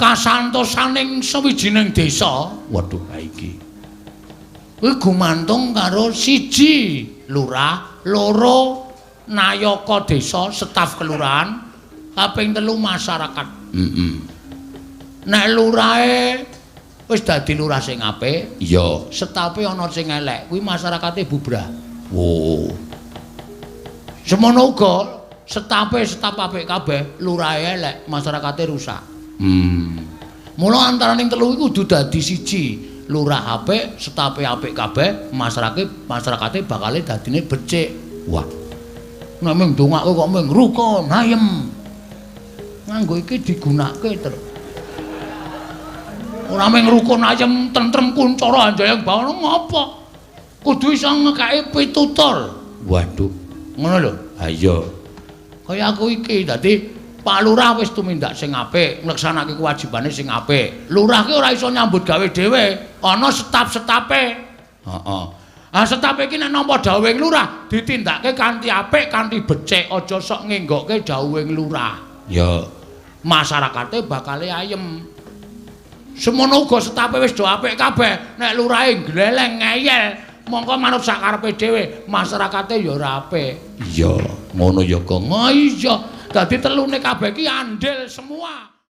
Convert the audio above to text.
Kasantosaning sawijining desa, waduh iki. Kuwi gumantung karo siji lurah, loro nayaka desa, staf kelurahan, kaping telu masyarakat. Heeh. Nek lurahe wis dadi lurah sing apik, iya, stafe ana sing elek, kuwi masyarakate bubrah. Oh. Semono uga stafe staf apik kabeh, lurahe elek, masyarakate rusak. Mula antaraning telu iku kudu dadi siji. Lurah apik, stafe apik kabeh, masyarakate bakale dadine becik. Wah. Nek mung ndongake kok mung rukun, ayem. Nganggo iki digunakake terus. Ora mung rukun ayem, tentrem kuncara anjayang bawana ngopo? Kudu iso ngekeki pitutur. Waduh. Ngono lho. Ha iya. Kaya aku iki dadi Pak Lurah wis tumindak sing apik, ngleksanake kewajibane sing apik. Lurah ki ora iso nyambut gawe dhewe, ana staf-stafe. Heeh. Ah staf iki nek nampa dawuhing lurah, ditindakake kanthi apik, kanthi becik, aja sok ngenggokke dawuhing lurah. Ya. Masyarakate bakale ayem. Semono uga stafe wis do apik kabeh, nek lurahe gleleng ngeyel, mongko manut sakarepe dhewe, masyarakate ya ora apik. Iya, ngono ya, Gong. Oh iya. Dadi telune kabeh iki andil semua.